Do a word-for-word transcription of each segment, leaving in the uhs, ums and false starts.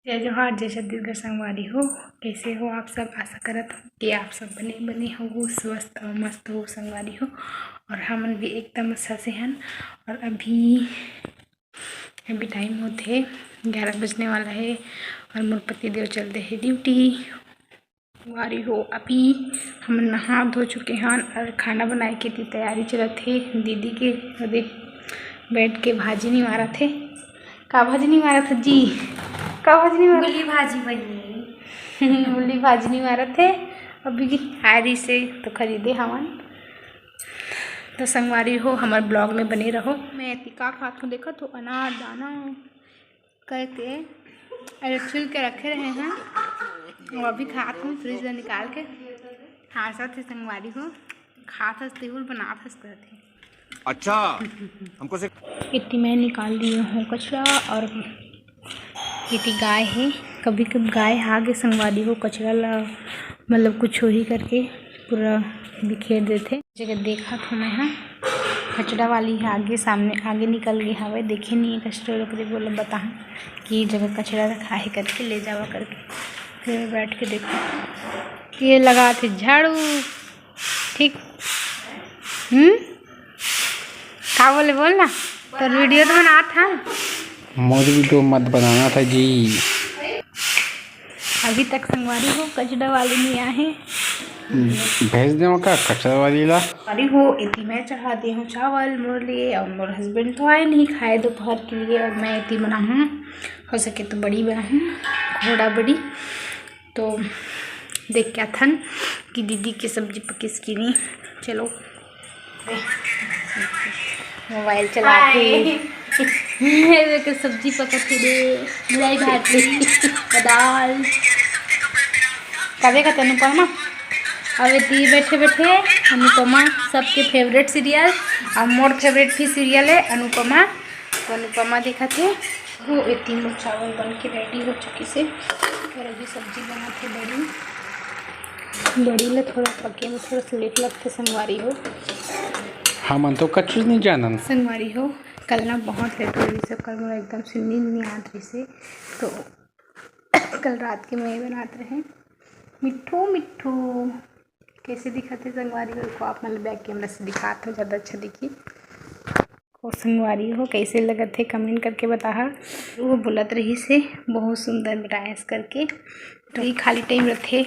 जय जोहार, जय छत्तीसगढ़ संगवारी हो। कैसे हो आप सब? आशा करत हो कि आप सब बने बने हो, स्वस्थ और मस्त हो संगवारी हो। और हमन भी एकदम अच्छा से हन। और अभी अभी टाइम होथे ग्यारह बजने वाला है और मोर पति देव चल दे हे ड्यूटी। संगवारी हो, अभी हमन नहा धो चुके हन और खाना बनाए के ती तैयारी चलत हे। दीदी के ओदे बैठ के भाजी निवारत हे। का भाजी निवारत हे जी? का भाजी निवारत? मूली भाजी बनी। मूली भाजी निवारत हे। अभी आरी से तो खरीदे हवन। तो संगवारी हो, हमर ब्लॉग में बने रहो। मैं एती का खात हूँ, देखत हो, अनार दाना करके अरे छिल के रखे रहे हैं, वो अभी खात हूँ फ्रिज से निकाल के। हाँ, साथ ही संगवारी हो, खात हस तेहुल बनात हस करत हे। अच्छा, हमको से इतनी मैं निकाल दिए हूँ कचरा और इतनी गाय है। कभी कभी गाय आगे संगवारी हो कचरा ला, मतलब कुछ ही करके पूरा बिखेर देथे। जगह देखा था मैं, हाँ, कचरा वाली है आगे, सामने आगे निकल गई हवे, देखे नहीं है कचरा वाला, बोले बता कि जगह कचरा रखा है करके ले जावा करके। फिर बैठ के देखो, ये लगा थे झाड़ू, ठीक। हम्म, का बोले बोल ना, तो वीडियो तो बनात हन। मोर वीडियो मत बनाना था जी। अभी तक संगवारी हो कचरा वाली नहीं आए हैं। भेज दे का कचरा वाली ला। संगवारी हो, इतनी मैं चढ़ा दे हूँ चावल मोर लिए और मोर हस्बैंड तो आए नहीं खाए दोपहर के लिए, और मैं इतनी बना हूँ, हो सके तो बड़ी बना हूँ, घोड़ा बड़ी। तो देख के आथन कि दीदी के सब्जी पकिस कि नहीं। चलो, मोबाइल चला के तो सब्जी पकत हे दे, मुरई भाजी, दाल। का देखत हे अनुपमा? अब एती बैठे बैठे अनुपमा, सबके फेवरेट सीरियल, और मोर फेवरेट भी सीरियल है अनुपमा। तो अनुपमा देखत हे। वो एती मोर चावल बन के रेडी हो चुकी से, और अभी सब्जी बनात हे बड़ी। बड़ी ला थोड़ा पके में थोड़ा सा लेट लगथे संगवारी हो। हमन तो कछु नहीं जानन। संगवारी हो, कल ना बहुत लेट हो रही से, कल मोला एकदम से नींद नहीं आत रही से, तो कल रात के मैं बनात रहे मिट्ठू मिट्ठू। कैसे दिखत हे संगवारी हो? को आप मन बैक कैमरा से दिखात हो, ज़्यादा अच्छा दिखी। और संगवारी हो, कैसे लगत हे, कमेंट करके बताहा। वो बोलत रही से बहुत सुंदर बनाएस करके। तो ये खाली टाइम रथे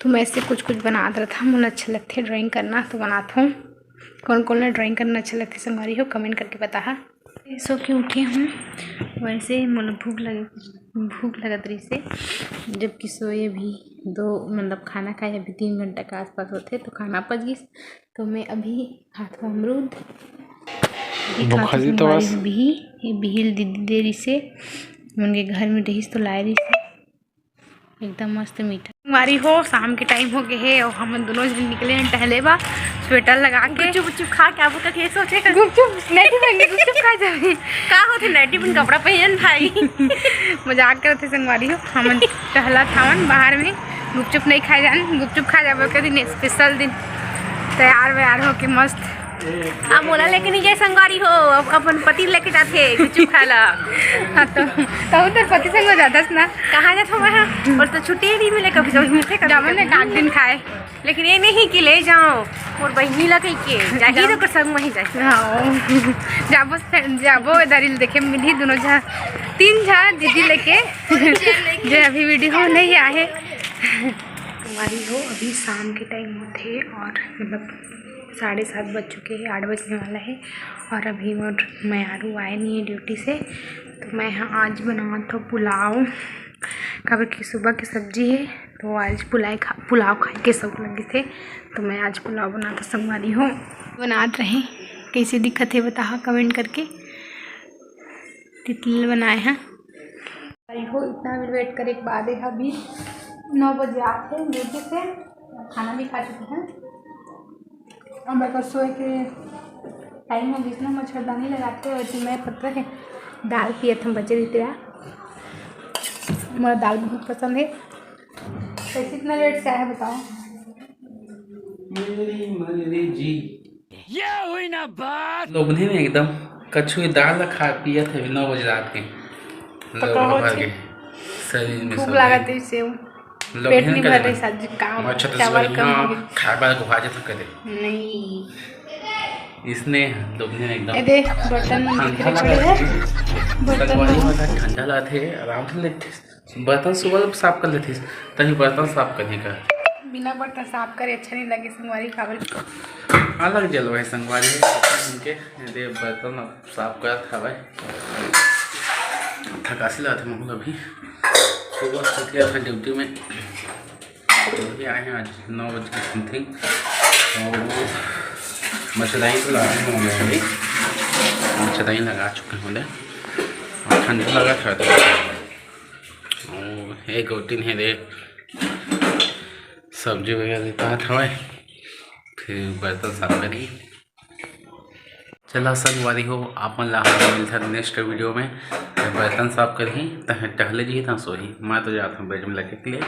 तो मैं ऐसे कुछ कुछ बनात रहता, मोला अच्छा लगथे ड्राइंग करना, तो बनात हूँ। कौन कौन ला ड्राइंग करना अच्छा लगथे संगवारी हो, कमेंट करके बताहा। सो के उठे हूँ, वैसे मोला भूख लगे, भूख लगत रही से, जबकि सोए भी दो, मतलब खाना खाए अभी तीन घंटा के आसपास होथे, तो खाना पच गिस। तो मैं अभी खात हूँ अमरूद। अभी खात हूँ तो संगवारी बस। बिही, ये बिहिल दीदी दे रही से, उनके घर में रहीस तो लाए रही से, एकदम मस्त मीठा। संगवारी हो, शाम के टाइम हो गए हे और हम दोनों जन निकले हैं टहले बा, स्वेटर लगा के। गुपचुप गुपचुप खा के आबो का के सोचे कर। गुपचुप नहीं पहन के गुपचुप खा जाबे। का होथे नाइटी पहन कपड़ा पहन भाई? मजाक करत हे संगवारी हो, हमन टहलत हवन बाहर में, गुपचुप नहीं खाए जान, गुपचुप खा जाबो के दिन, स्पेशल दिन तैयार वैयार होके मस्त। अब मोला लेके नहीं गए संगवारी हो, अब अपन पति लेके जाथे गुपचुप खाए ला। हाँ तो, तो उधर पति संग हो जाता ना। कहाँ जात हूँ मैं? हाँ। और तो छुट्टी ही नहीं मिले, कभी कभी मिलते, कभी जावन कभी ने एक दिन खाए। लेकिन ये नहीं कि ले जाओ और बहिनी ला कह के जाही तो कर संग वहीं जाए। हाँ। जाबो से-, जाबो दारी देखे मिली दोनों झा, तीन झा दीदी लेके। जे अभी वीडियो नहीं आए। संगवारी हो, अभी शाम के टाइम होथे और मतलब साढ़े सात बज चुके हैं, आठ बजने वाला है। और अभी मोर मयारू आए नहीं है ड्यूटी से, तो मैं हाँ आज बनावत हूँ पुलाव, काबर कि सुबह की सब्जी है, तो आज पुलाव खा, पुलाव खाए के शौक लगे थे, तो मैं आज पुलाव बनात हूँ संगवारी हो। बनात रहे, कैसे दिखत है बताहा कमेंट करके। तितली बनाए हैं। भाई हो, इतना भी वेट करे के बाद ये अभी नौ बजे आते हैं ड्यूटी से, खाना भी खा चुके हैं। अब अगर सोए के टाइम हो गया ना, मच्छरदानी लगाते हो तो मैं पता है दाल पिए थे बचे रहते यार। मेरा दाल बहुत पसंद है। कैसे इतना लेट से आया बताओ? मेरी मर्जी। ये हुई ना बात। लोगने में एकदम कछु दाल ला खा पियत हे नौ बजे रात के। तो का लोग होथे? भर के। शरीर में भूख सब लागत है। है से। लोग पेट नहीं नहीं करे भर ना। रही सब्जी काम अच्छा, तो चावल सब्जी कम हाँ, हो गया। खाए बाद को खा जाता करे। नहीं। इसने लोग नहीं एकदम ए दे, बर्तन मन ठंडा बिखरे लगा पड़े हैं। थे। बर्तन संगवारी मन मन ठंडा लगा थे, आराम से लेते। बर्तन सुबह साफ कर लेते, तभी बर्तन साफ करने का। बिना बर्तन साफ करे अच्छा नहीं लगे संगवारी, काबर। अलग जलवा है संगवारी, इनके दे बर्तन अब साफ करत हवय। थकासी लगत है मुकुल अभी, सुबह से गया था ड्यूटी में, तो अभी आए हैं आज नौ बजे के समथिंग। और मच्छरदानी तो लगा हूँ मैं अभी, मच्छरदानी लगा चुके हैं बोले, और ठंडा लगा था तो। और एक रोटी नहीं दे, सब्जी वगैरह काटत हवय, फिर बर्तन साफ करी। चला संगवारी हो, आप मन ला हम मिलथन नेक्स्ट वीडियो में। बर्तन साफ करही, तह टहले जी, तह सोही। मैं तो जात हूँ बेड में लगे के लिए।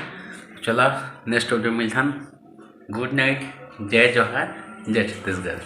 चला नेक्स्ट वीडियो में मिलथन। गुड नाइट, जय जोहार, जय छत्तीसगढ़।